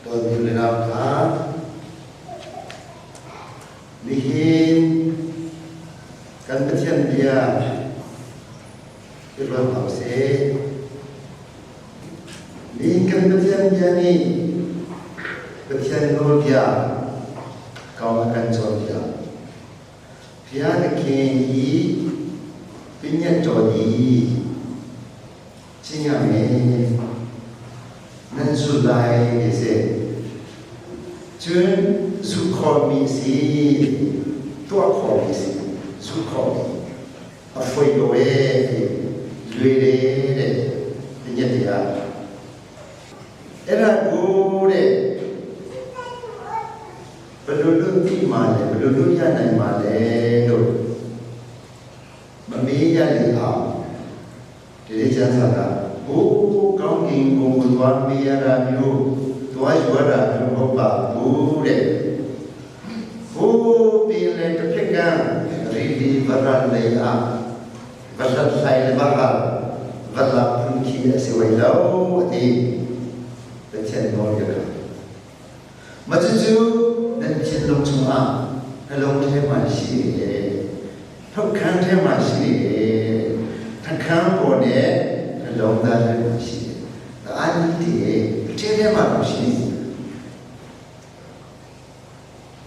Dawtmi le nau hna, nihin kan Pathian bia i ruat hna usih. Nihin kan Pathian bia nih Pathian nawlbia kong a kan cawnpiak. Bia na keng i pinyan ṭawn i Cingami nan zul lai ti si. Cun zulh khawhmi si, tuah khawhmi si, zulh khawhmi. A foi ko ee ti lue le le ti nya ti ah. Era gu de balulun ti ma le balulun ya nai ma le lo မမေးရလေအောင်ဒီလေးကျမ်းစာကဘိုးကောင်းကင်ဘုံကိုသွားမေးရတာမျိုးသွားယူရတာမျိုးမဟုတ်ပါဘူးတဲ့ဘိုးပင်လေတစ်ဖက်ကရီလီဗရလေအာဗရဆိုင်လဘဟာဗလာဖုန်ခီအစဝေလောအဒီတချင်တော်ရတာ မချူနန်ချင်းလုံးချုံအားနှလုံးထဲမှာရှိနေတယ်ထုတ်ခန်းထဲမှာရှိနေတယ်ထခန်းပေါ်နဲ့နှလုံးသားထဲမှာရှိတယ်အာနိတည်းအထဲထဲမှာတော့ရှိနေတယ်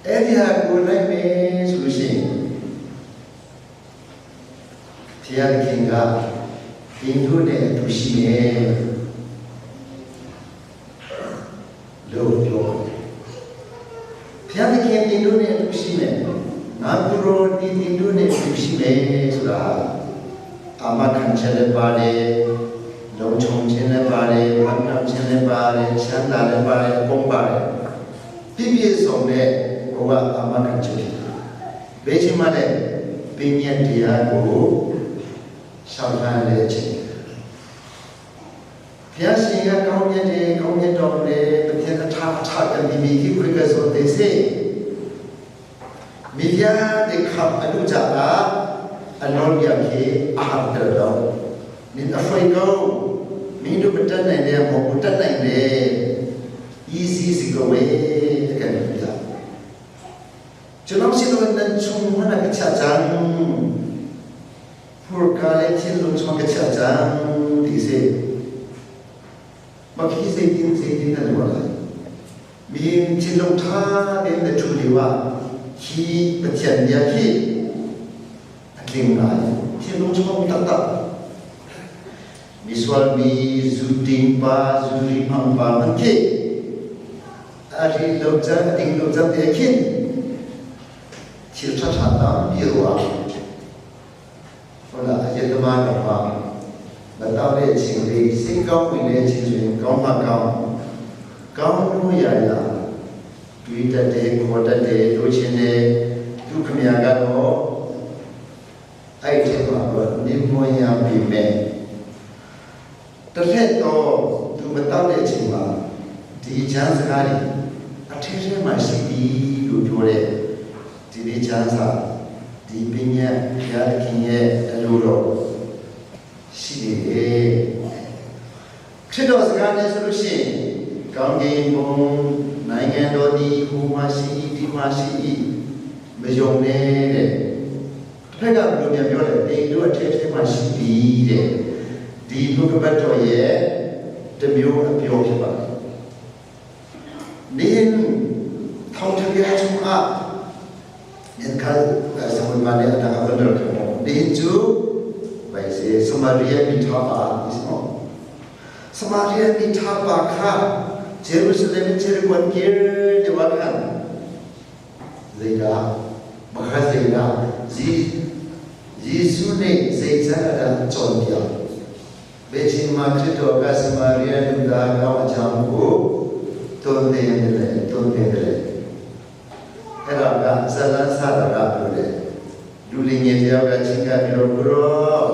အဲ့ဒီဟာကိုလိုက်မယ်ဆိုလို့ရှိရင်ဘုရားသခင်ကသင်တို့နဲ့အတူရှိနေလို့ပြောတယ်ဘုရားသခင်သင်တို့နဲ့အတူရှိမယ်ငါကိုယ်တော်ဒီသင်တို့နဲ့အတူရှိမယ်ဆိုတာအာမခံချက်လည်းပါတယ်လုံခြုံခြင်းလည်းပါတယ်ဝမ်းမြောက်ခြင်းလည်းပါတယ်ချမ်းသာလည်းပါတယ်အကုန်ပါတယ်ပြည့်ပြည့်စုံတဲ့ဘဝအာမခံချက်ဖြစ်တယ်ဘယ်ချိန်မှလဲပညာတရားကိုရှောင်ထားတဲ့အချိန်ဘုရားရှင်ကကောင်းမြတ်တယ်ကောင်းမြတ်တော်မူတယ်ပထမထာထာကမိမိခိခရစ်ကဆိုတဲ့စေမိဖုရားတဲ့ခပ်အလူကြတာအနောမြခေအာဟာတတော်နင်အဖိုင်ကောမင်းတို့မတတ်နိုင်တယ်မဟုတ်တတ်နိုင်တယ် easy စီကဝေးတကယ်ပြကျွန်တော်စီလို့နန်ချုံမနာကချာချန်ဖူကာလေချင်းလုံးချုံကချာချန်ဒီစေမခိစေတင်းစေတင်းတယ်လို့လားမင်းချင်းလုံးထားတဲ့ထူလီဝခီပချန်ရခိအလင်းလာချင်းလုံးချုံတတ်တမိဆွာမီဇူတင်ပါဇူရီမန်ပါမခိအရီလောချန်တင်းလောချန်တဲ့ခိချီချာချာတမ်ပြီးတော့ဟုတ်လားအယတမတော်မှာမတော့တဲ့ချိန်လေးစိတ်ကောင်းဝင်တဲ့ချိန်ဆိုရင်ကောင်းမှကောင်းကောင်းလို့ရရတွေးတတ်တယ်ခေါ်တတ်တယ်လိုချင်တယ်သူခမရကတော့အဲ့ဒီမှာတော့နေမွန်ရပြီမဲ့တစ်ထက်တော့သူမတော့တဲ့ချိန်မှာဒီချမ်းစကားတွေအထက်ထဲမှာရှိပြီလို့ပြောတဲ့ဒီဒီချမ်းစာဒီပညာဘုရားသခင်ရဲ့အလိုတော်ရှိနေတယ်ခရစ်တော်စကားနဲ့ဆိုလို့ရှိရင်ကောင်းကင်ဘုံနိုင်ငံတော်ဒီဟိုမှာရှိဒီမှာရှိမယုံနဲ့တဲ့တစ်ဖက်ကဘယ်လိုပြန်ပြောလဲအိမ်တို့အထက်ထဲမှာရှိပြီတဲ့ဒီနှုတ်ကပတ်တော်ရဲ့တမျိုးအပြောဖြစ်ပါတယ်နေထောင်ထပြချုံအား yan ka sa mun ma ne ada ka dor ka mo din chu bai se Samaria mi tha pa ismo Samaria mi tha pa kha Jerusalem Jericho kir de wa khan zeida makha zeida ji Jesu ne zeicha da chon pia ဘယ်ချိန်မှာခရစ်တော်ကစမာရိယလူသားကောင်းအကြောင်းကိုတုံသင်တယ်လေတုံသင်တယ်လေအဲ့ဒါကဇလန်းဆတာကပြောတယ်လူလင်ငယ်တယောက်ကချင်းကပြီးတော့ဘရော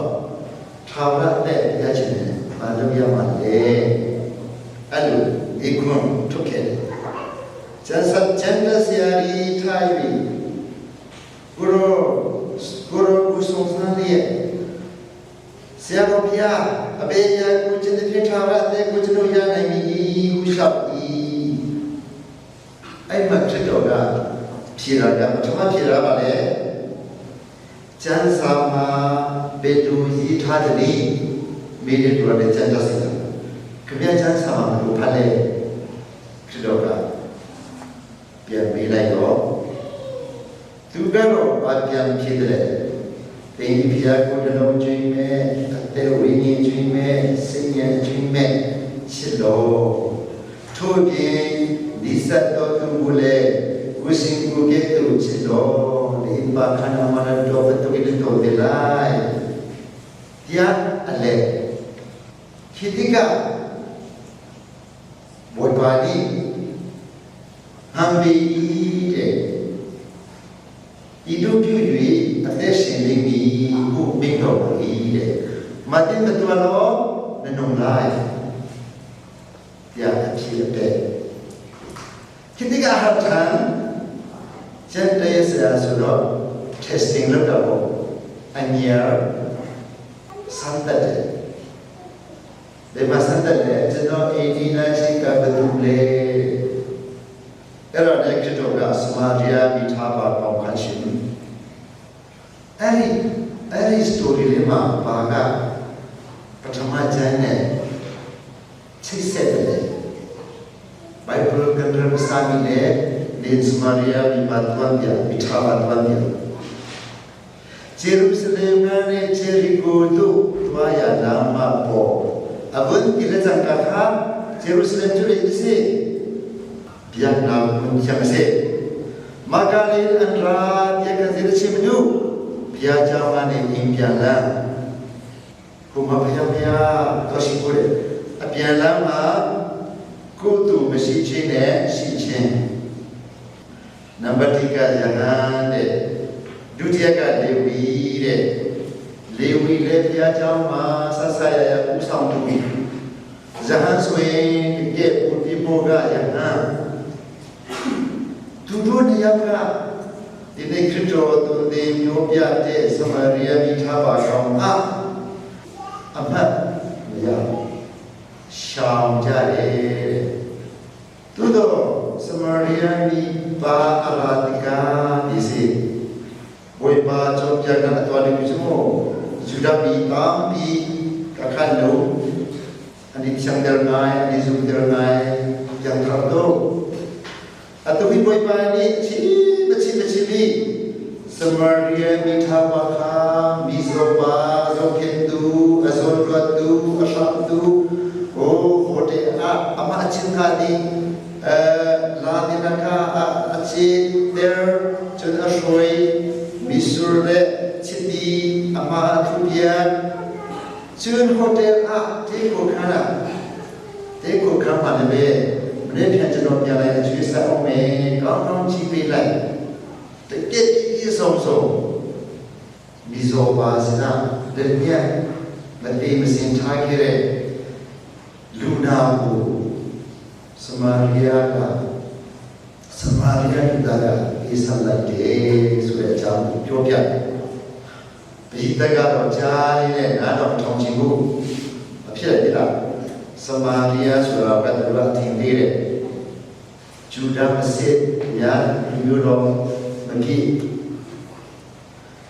ထာဝရတဲ့ရချင်တယ်ဘာလို့ရမှာလဲအဲ့လိုဒီခွန်ထုတ်ခဲ့တယ်ကျန်စကျန်တဆရာကြီးထားပြီးဘရောဘရောကုဆောင်စမ်းရဲ့ဆရာတော်ဘုရားအဘေရာကိုကျင့်တဲ့ဖြစ်ထာဝရတဲ့ကိုကျွန်တော်ရနိုင်ပြီဟုလျှောက်၏။ Ai ma ခရစ်တော်ကဖြေတာကပထမဖြေတာပါလေကျမ်းစာမှာပေတူရေးထားတဲ့နေ့မေးတဲ့သူကလည်းကျမ်းစာစီတာခင်ဗျာကျမ်းစာမှာဘယ်လိုဖတ်လဲခရစ်တော်ကပြန်မေးလိုက်တော့သူကတော့အပြန်ဖြေတယ်သင်ဖျားကိုတလုံးကျွေးမဲ့အသက်ဝိညာဉ်ကျွေးမဲ့စိတ်ဉာဏ်ကျွေးမဲ့ချစ်တော်ထို့ပြင်ဒီစတ်တော်သူကိုလည်းဝိရှင်ကိုကဲ့သို့ချစ်တော်ဒီပါခန္ဓာမရတော်ဘတုကိတော်တယ်လိုက်တရားအလေခိတိကဘောပါဠိဟံဘီတဲ့ဤတို့ပြု၍အသက်ရှင်လိမ့်မည်ဟုမိန့်တော်မူ၏တဲ့မတင်တတော်လောနနုံလိုက်တရားအဖြစ်အတဲ့ခိတိကဟာထံကျန်တဲ့ဆရာဆိုတော့ testing လုပ်တာပေါ့အညာစမ်းတတ်တယ်ဘယ်မှာစမ်းတတ်လဲကျွန်တော်89ချင်းကဘယ်သူလဲအဲ့တော့လည်းခရစ်တော်ကစမာရီယာမိထားပါပေါင်းခန့်ရှင်အဲ့ဒီ story လေးမှာဘာကပထမကျမ်းနဲ့ချိတ်ဆက်တယ် Bible ကန်ရမစာမီနဲ့နေစမာရီယာမိပါတွန်ပြမိထားပါတွန်ပြဂျေရုရှလင်ကနေဂျေရီကိုတို့တွားရလာမှာပေါ်အဘန်တိလက်စံကခါဂျေရုရှလင်ကျူရီစီပြန်နာခွန်ချမ်းစေမာကာလီအန်ရာတကဇေရချီမနုဘုရားကျောင်းကနေအိမ်ပြန်လာကိုမဖျားဖျားတော့ရှိကိုလေအပြန်လမ်းမှာကုသိုလ်မရှိခြင်းနဲ့ရှိခြင်းနံပါတ်1ကယဟန်တဲ့ဒုတိယကလေဝီတဲ့လေဝီလည်းဘုရားကျောင်းမှာဆက်ဆက်ရရဥဆောင်သူယဟန်ဆိုရင်တကယ်ပူပြမောကယဟန်သူတို့နေရာကဒီနေ့ခရစ်တော်သူတွေမျိုးပြတဲ့စမာရိယမိထားပါကောင်အအမှတ်မရရှောင်ကြတယ်သူတို့စမာရိယမိပါအရာတိကာဒီစီဝေပါကြောင့်ပြန်ကအတော်လေးပြမောဂျူဒမီတမ်ပီကခါလိုအနိချန်ဒရနိုင်အနိဇုဒရနိုင်ပြန်ထတော့အတူဘိုင်ပါနီချီမချီမချီမီစမာရိယမိထားပါခာမီဇောပါဇောခေတူအဇောရတူအရှမ်တူဟိုဟိုတေအအမအချင်းခါဒီအဲလာဒီနခာအချီတဲချွန်အရွှေမီဆူလေချီတီအမအထူပြကျွန်းဟိုတယ်အတေကိုခါနာတေကိုခါမှလည်းပဲမနေ့ပြန်ကျွန်တော်ပြန်လာအကျွေးဆက်အောင်မယ်ကောင်းကောင်းကြည့်ပေးလိုက်တကယ်ပြည့်စုံစုံမီဇောပါစနာတနည်းမတေးမစင်ထားခဲ့တဲ့လူနာကိုစမာရိယာကစမာရိယာလူသားကအေးဆက်လိုက်တယ်ဆိုတဲ့အကြောင်းကိုပြောပြတယ်ပရိသတ်ကတော့ကြားနေတဲ့နားတော်ထောင်ချင်ဘူးမဖြစ်တယ်လားစမာရိယာဆိုတာကသူကအထင်သေးတယ်ဂျူဒါမစစ်ညာလူမျိုးတော်မဖြစ်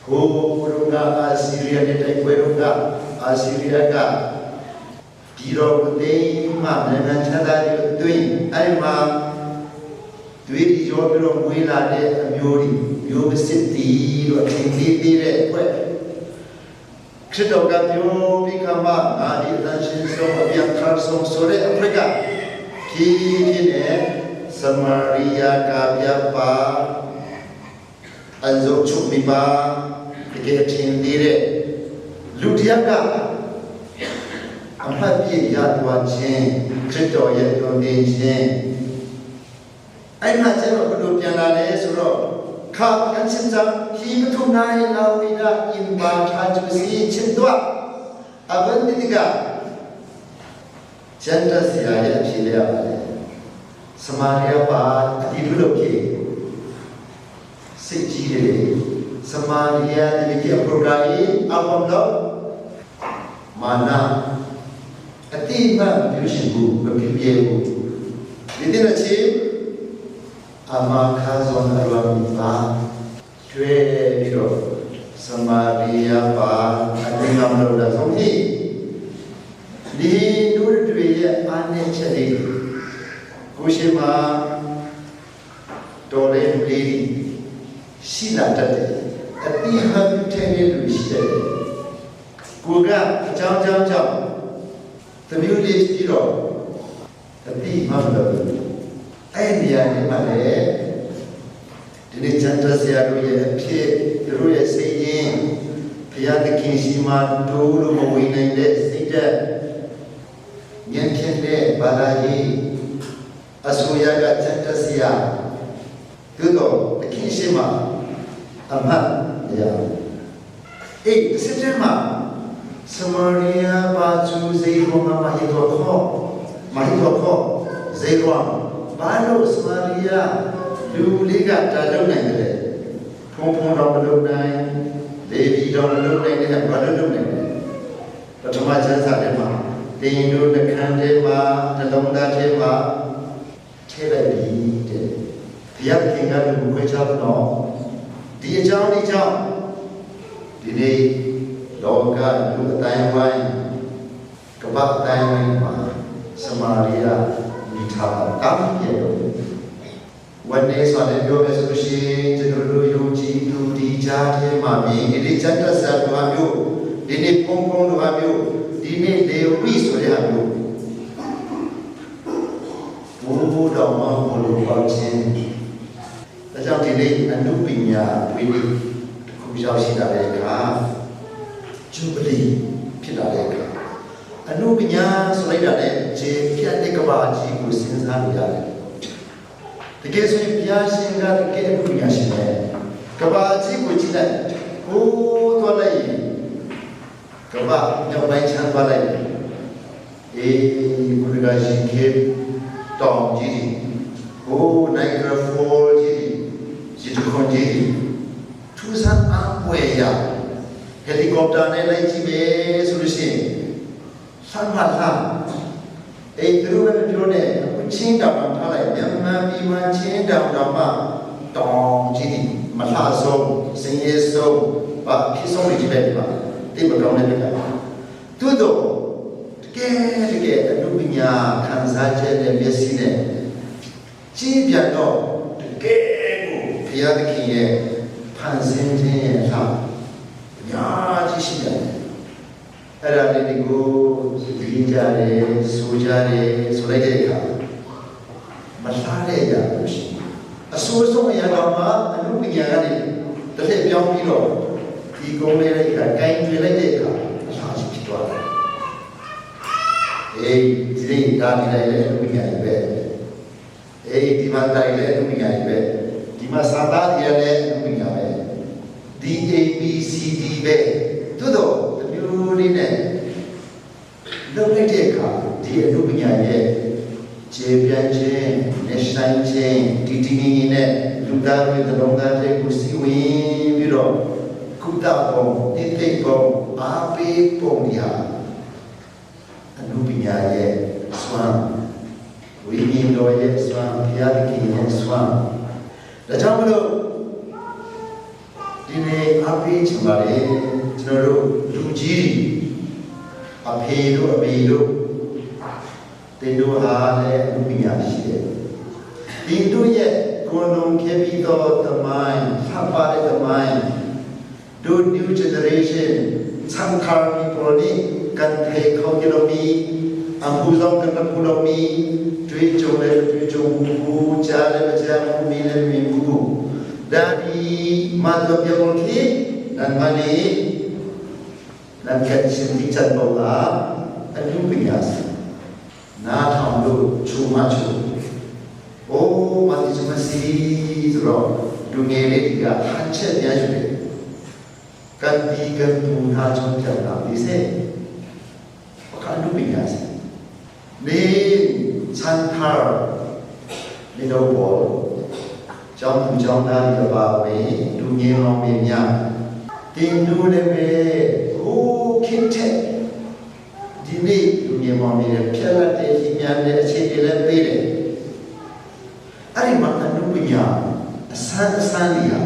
ဟိုရုကအာဆီးရီးယားနဲ့တိုက်ပွဲရုကအာဆီးရီးယားကဒီတော်ကိုသိမှနိုင်ငံချမ်းသာတွေတွင်အဲ့မှာတွေးဒီရောပြီးတော့မွေးလာတဲ့အမျိုးတွေမျိုးမစစ်တီလို့အထင်သေးသေးတဲ့အဖွဲ့ခရစ်တော်ကပြောပြီးခါမှငါဒီအသရှင်ဆုံးအပြန်ခါဆုံးဆိုတဲ့အဖွဲ့ကဖြည်းဖြည်းနဲ့စမာရိယာကပြပါအန်ဇိုချုပ်မိပါတကယ်ထင်သေးတဲ့လူတယောက်ကအမှတ်ပြည့်ရသွားခြင်းခရစ်တော်ရဲ့တွင်နေခြင်းအဲ့မှာကျတော့ဘယ်လိုပြန်လာလဲဆိုတော့ခါကန်ချင်းချာဟီမထုနိုင်လာဝိဒအင်ပါထာကျစီချင်းတော့အဘန်တိကကျန်တဆရာရဲ့အဖြစ်လေးရပါတယ်စမာရိယပါအတိတုလို့ဖြစ်စိတ်ကြီးတယ်စမာရိယဒီကိအပရိုဂရာအဘမ်တော့မာနာအတိမမပြုရှင်ဘူးမပြုပြဘူးဒီတဲ့ချီ Amah kha zawn a ruahmi pa ṭue biro Samaria pa a ti ngam lo dah zong hi nihin nu ṭue i an nehchiat i Kushima tawle lady sina tate a ti ham ṭhene lu si tate kuga chang chang chang tamiu le ti ro ati mam lo ai nia ni ma le ဒီနေ့ချန်တဆရာတို့ရဲ့အဖြစ်သူတို့ရဲ့စိတ်ရင်းဘုရားသခင်ရှိမှတိုးလို့မဝင်နိုင်တဲ့စိတ်ဓာတ်ညံ့ဖြစ်တဲ့ဘာသာရေးအစိုးရကချန်တဆရာသို့တော့သခင်ရှိမှအမှတ်ရအေးစစ်တဲ့မှာစမာရီယာပါကျူဇေဘောမှာဟိတောခောမဟိတောခောဇေဘောဘာလို့စမာရီယာလူလေးကတာလုံနိုင်တယ်ဖုံဖုံတော့မလုံနိုင်လေဗီတော့မလုံနိုင်တဲ့ဘာလို့လုံနိုင်လဲပထမကျမ်းစာထဲမှာတင်တို့နှခမ်းထဲမှာနှလုံးသားထဲမှာထည့်လိုက်ပြီတဲ့ဘုရားခင်ကလူကိုခွဲခြားတော့ဒီအကြောင်းဒီကြောင့်ဒီနေ့လောကလူအတိုင်းဝိုင်းကမ္ဘာအတိုင်းဝိုင်းမှာစမာရိယမိထားတာတောင်းပြတော့ဝန်နေဆိုတဲ့ပြောမယ်ဆိုလို့ရှိရင်ကျွန်တော်တို့ယုံကြည်သူဒီကြားထဲမှာမြင်ဒီနေ့စัจတဆာတို့ဟာမျိုးဒီနေ့ဖုံဖုံတို့ဟာမျိုးဒီနေ့လေဝိဆိုတဲ့ဟာမျိုးဘိုးဘိုးတော်မှဘလို့ပေါချင်းဒါကြောင့်ဒီနေ့အနုပညာဝိနည်းတစ်ခုရောက်ရှိလာတဲ့အခါဂျူဘလီဖြစ်လာတဲ့အခါအနုပညာဆိုလိုက်တာနဲ့ခြေပြတ်တဲ့ကဘာကြီးကိုစဉ်းစားနေရတယ်တကယ်ဆိုရင်ဘုရားရှင်ကတကယ်အနုပညာရှင်ပဲကဘာကြီးကိုကြည့်လိုက်ဟိုးသွားလိုက်ရင်ကဘာမြောက်ပိုင်းချမ်းသွားလိုက်အေးခုနကရှင်ခေတောင်ကြီးဟိုးနိုင်ဂရာဖောကြီးဒီတခွန်ကြီးထူးဆန်းအံွယ်ရဟယ်လီကော်ပတာနဲ့လိုက်ကြည့်မယ်ဆိုလို့ရှိရင်ဆမ်းမလာအေးသူတို့လည်းပြောနေအခုချင်းတောင်တောင်ထားလိုက်မြန်မာပြည်မှာချင်းတောင်တောင်မှတောင်ကြီးဒီမလှဆုံးစင်ရဲဆုံးဘာဖြစ်ဆုံးနေကြတယ်ဒီမှာတိတ်မကောင်းတဲ့ပြကသူတို့တကယ်တကယ်အနုပညာခံစားချက်နဲ့မျက်စိနဲ့ကြည့်ပြန်တော့တကယ်ကိုဘုရားသခင်ရဲ့ဖန်ဆင်းခြင်းရဲ့အလားအများကြီးရှိတယ်အဲ့ဒါလေးတွေကိုပြီးကြတယ်ဆိုကြတယ်ဆိုလိုက်တဲ့အခါမလှတဲ့အရာမရှိအဆိုးဆုံးအရာတော်မှာအနုပညာကနေတစ်ထည့်ပြောင်းပြီးတော့ဒီကုန်းလေးလိုက်ခါကိုင်းတွေလိုက်တဲ့အခါအလားကြီးဖြစ်သွားတယ်အေးဒီနေ့ဒါဒီလိုက်လည်းအနုပညာကြီးပဲအေးဒီမှာတိုင်လည်းအနုပညာကြီးပဲဒီမှာစာသားတွေလည်းအနုပညာပဲ D A B C D ပဲသို့တော့တမျိုးလေးနဲ့လုပ်လိုက်တဲ့အခါဒီအနုပညာရဲ့ခြေပြန်ခြင်းနဲ့ဆိုင်ခြင်းဒီဒီငင်းငင်းနဲ့လူသားတွေနှလုံးသားတွေကိုစီဝင်ပြီးတော့ကုသပုံတိတိတ်ပုံအားပေးပုံတွေဟာအနုပညာရဲ့စွမ်းဝိညာဉ်တော်ရဲ့စွမ်းဘုရားသခင်ရဲ့စွမ်းဒါကြောင့်မလို့ဒီနေ့အားပေးချင်ပါတယ်ကျွန်တော်တို့လူကြီးတွေအဖေတို့အမေတို့တင်တို့ဟာလည်းအနုပညာရှိတယ်တင်တို့ရဲ့ကိုယ်လုံးခဲ့ပြီးတော့တမိုင်းဖတ်ပါတဲ့တမိုင်းတို့ new generation ချန်ခါမီပေါ်ဒီကန်ထေခေါကီလိုမီအပူဆောင်ကပူလိုမီတွေ့ကြုံလည်းတွေ့ကြုံဘူးကြားလည်းမကြားဘူးမြင်လည်းမြင်ဘူးဒါဒီမတ်ပြောင်းခိနန်မနီနန်ကရှင်ဒီချတ်ပေါ်လာအနုပညာစီနားထောင်လို့ချူမချူအိုးမတိချမစီဆိုတော့လူငယ်လေးတွေကဟန်ချက်များယူတယ်ကန်ဒီကန်ပူနာချုံပြောင်းလာဒီစေပကနုပညာစီနေချန်ထာနေတော့ပေါ်ကျောင်းသူကျောင်းသားတွေပါဝင်လူငယ်မောင်မများတင်တို့လည်းပဲဟိုးခင်းတဲ့ဒီနေ့လူငယ်မောင်တွေဖြတ်လက်တဲ့ဒီများတဲ့အခြေတွေလည်းပေးတယ်အဲ့ဒီမှာအနုပညာ ညာအဆန်းအဆန်းတွေဟာ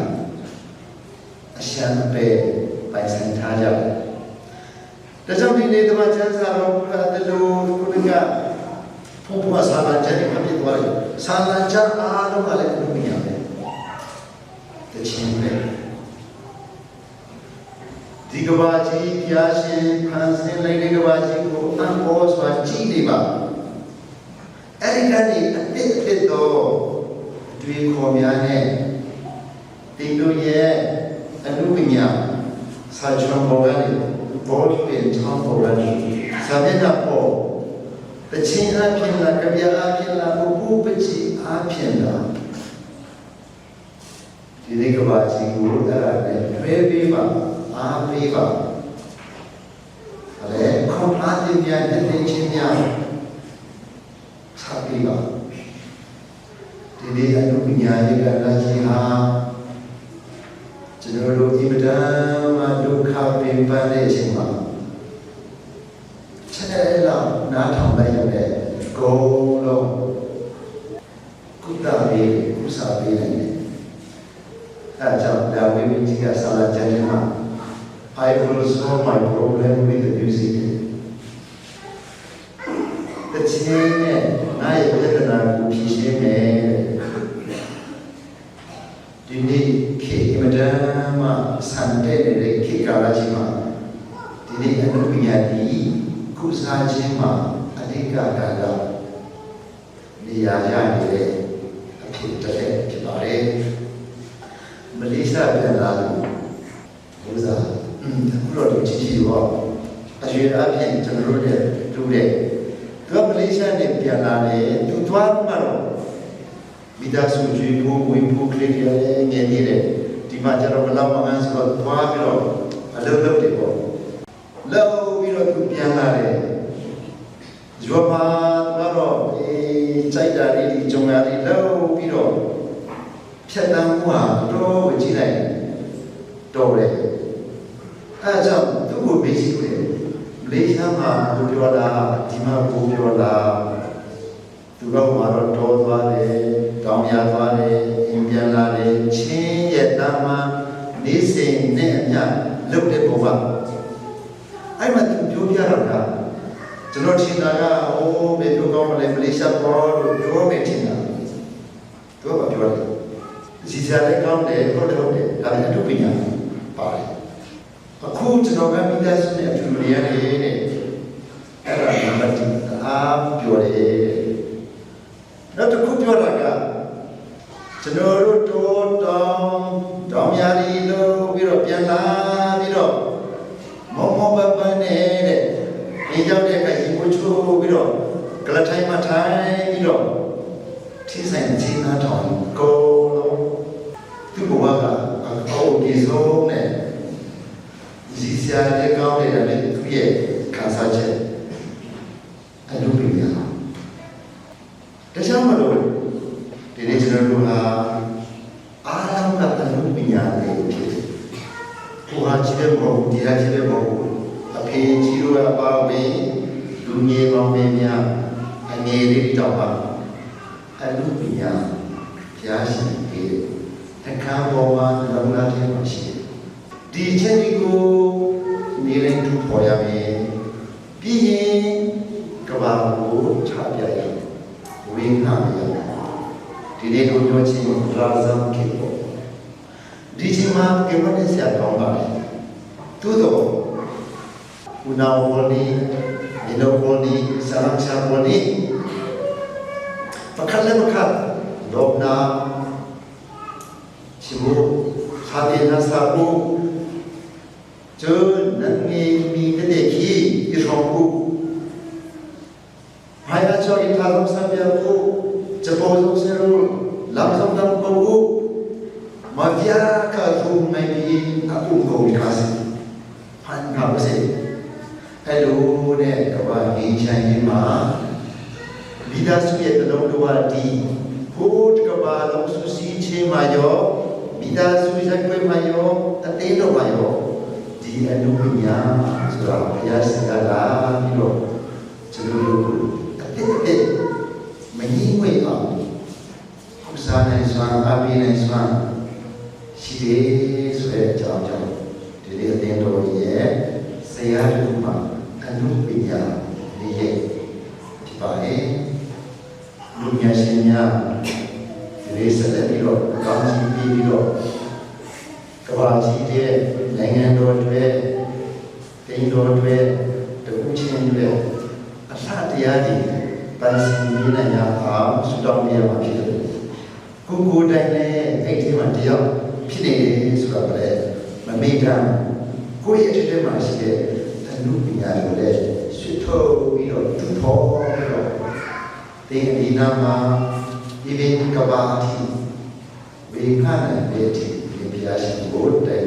အရှံအပဲပိုင်ဆိုင်ထားကြတယ်။ဒါကြောင့်ဒီနေ့တမန်ကျမ်းစာတော်ဖတ်တယ်လို့ခုနကဖုန်းဖုန်းဆာလန်ကျမ်းဖတ်ပြသွားတယ်။ဆာလန်ကျမ်းအားလုံးကလည်းအနုပညာပဲ။တခြင်းပဲ။ဒီကဘာကြီးဖျားရှင်ဖန်ဆင်းလိုက်တဲ့ကဘာကြီးကိုအံ့ဩစွာကြည့်နေပါ။အဲ့ဒီကနေအတစ်အတစ်တော့အတွေ့ခေါ်များနဲ့တင်တို့ရဲ့အနုပညာစာချွန်ပေါ်ကနေဘောပင်ချောင်းပေါ်ကနေစာမျက်နှာပေါ်တချင်းအဖြစ်လားကြပြအဖြစ်လားဥပုပချီအဖြစ်လားဒီနေ့ကဘာကြီးကိုအဲ့ဒါနဲ့တွဲပေးပါအားပေးပါအဲ့ခွန်အားတင်ပြတဲ့တင်ချင်းများချပေးပါဒီနေ့အနုပညာရေးကလာကြီးဟာကျွန်တော်တို့အင်မတန်မှဒုက္ခပင်ပန်းတဲ့အချိန်မှာချက်တဲ့လောက်နားထောင်လိုက်ရတဲ့အကုန်လုံးကုသပေးကုသပေးနိုင်တယ်။အဲဒါကြောင့်ဒါဝိမင်းကြီးကဆာလာကျမ်းထဲမှာ I will solve my problem with the music တခြင်းနဲ့ငါရဲ့ပြဿနာကိုဖြေရှင်းမယ်ဒီနေ့ခေတ်အင်မတန်မှဆန်တဲ့နေတဲ့ခေတ်ကာလကြီးမှာဒီနေ့အနုပညာဒီကုစားခြင်းမှာအဓိကကဏ္ဍနေရာရနေတဲ့အဖြစ်တစ်လက်ဖြစ်ပါတယ်မလေးရှားပြန်လာလို့ဥစားအခုတော့ဒီကြီးကြီးပေါ့အရွယ်အပြင်ကျွန်တော်တို့ရဲ့တူတဲ့သူကမလေးရှားနဲ့ပြန်လာတယ်သူသွားမှတော့မိသားစုကျွေးဖို့ဝင်ဖို့ကလေးတွေလည်းငယ်နေတယ်ဒီမှာကျတော့ဘလောက်မငန်းဆိုတော့သွားပြီးတော့အလုပ်လုပ်တယ်ပေါ့လုပ်ပြီးတော့သူပြန်လာတယ်ရွာမှာသွားတော့အေးကြိုက်တာလေးဒီကြုံရလေးလုပ်ပြီးတော့ဖြတ်တန်းမှုဟာတော့ကိုကြည့်လိုက်တော်တယ်အဲအကြောင့်သူ့ကိုမေးကြည့်တယ်မလေးရှားမှာကိုပြောလားဒီမှာကိုပြောလားသူကဟိုမှာတော့တော်သွားတယ်တောင်းရသွားတယ်အင်းပြန်လာတယ်ချင်းရဲ့တမန်နေစဉ်နဲ့အမျှလုပ်တဲ့ဘဝအဲ့မှာသူပြောပြတော့ကကျွန်တော်ထင်တာကအိုးဘယ်လိုကောင်းမလဲမလေးရှားပေါ်လို့ပြောမယ်ထင်တာသူကပြောတယ်စီစားလည်းကောင်းတယ်ဟုတ်တယ်ဟုတ်တယ်ဒါလည်းအတုပညာပါတယ်အခုကျွန်တော်ကမိသားစုနဲ့အတူတူနေရတယ်တဲ့အဲ့ဒါနံပါတ်1အားပြောတယ်နောက်တစ်ခုပြောတာကကျွန်တော်တို့တောတောင်တောင်ရာလီလို့ပြီးတော့ပြန်လာပြီးတော့မောမောပပန်းနဲ့တဲ့ဒီရောက်တဲ့အခါရေမိုးချိုးပြီးတော့ကလထိုင်မှာထိုင်ပြီးတော့ထီးဆိုင်ချင်းနာထောင်ကိုလုံးသူ့ဘဝကအကောက်ဒီဆုံးနဲ့ရည်စရာလည်းကောင်းတယ်ဒါပေမဲ့သူ့ရဲ့ခံစားချက်အနုပညာဒါကြောင့်မလို့ဒီနေ့ကျွန်တော်တို့ဟာအားလုံးကအနုပညာလေးဖြစ်တယ်။ကိုဟာကြီးတဲ့မဟုတ်ဘူးဒီဟာကြီးတဲ့မဟုတ်ဘူးအဖေကြီးတို့အပါဝင်လူငယ်ပေါင်းများအငယ်လေးတောင်ပါအနုပညာဘုရားရှင်ပေးတယ်။အခန်းပေါ်မှာနှလုံးသားထဲမှာရှိတယ်။ဒီချက်ဒီကိုနေရင်တူပေါ်ရမယ်။ပြီးရင်ကဘာကိုချပြရမယ်။ဝင်းငှရမယ်။ဒီနေ့တို့ပြောချင်းရာဇံခေပေါ့။ဒီချိန်မှာကေဝနဲ့ဆရာကောင်းပါလေ။သို့တော့ဦးနာဝနီဒီလိုဝနီဆလမ်ရှာဝနီပခက်လည်းပခက်လောနာချီမူခါတေနာစာပူကျနန်ငေမီတဲ့ခီအရှောင်းကူဘာယာချောအင်သာလုံဆံပြကူချပေါ်ဆုံးဆရူလမ်ဆောင်တမ်ကူမဗျာကထုံနိုင်ဒီအခုကိုခါစီဖန်တာပါစေအဲ့လိုနဲ့ကဘာငင်းချမ်းရင်မှာမိသားစုရဲ့တလုံးတော်ဒီဟိုးတကဘာလုံးစုစည်းချင်းမှာရောမိသားစုရက်ွက်မှာရောအသိတော်မှာရောဒီအနုပညာဆိုတာဘုရားရှင်ကလာပြီးတော့ကျွန်တော်တို့အတိတ်အတိတ်မငြင်းဝေ့အောင် Phusaနိုင်စွမ်းအားပေးနိုင်စွမ်းရှိတယ်ဆိုတဲ့အကြောင်းကြောင့်ဒီနေ့အသင်းတော်ရဲ့ဆရာတို့မှာအနုပညာလေးရဲ့ဖြစ်ပါလေလူညာရှင်များဒီနေ့ဆက်လက်ပြီးတော့အကောင်းကြီးပြီးပြီးတော့ကမ္ဘာကြီးတဲ့နိုင်ငံတော်တွေတင်းတော်တွေတခုချင်းတွေအလှတရားတွေပန်စီနေနိုင်ရအောင်ဆုတောင်းပေးရမှာဖြစ်တယ်ကိုကိုတိုင်လည်းအဲ့ဒီမှာတယောက်ဖြစ်နေတယ်ဆိုတော့လည်းမမေ့တမ်းကိုယ့်ရဲ့အထက်ထဲမှာရှိတဲ့အနုပညာတွေလည်းရွှေထုတ်ပြီးတော့တူဖော်ပြီးတော့တင်းအဒီနာမှာဒီပင်ကဘာတိဝေခနိုင်တဲ့ဒီဘုရားရှင်ကိုတိုင်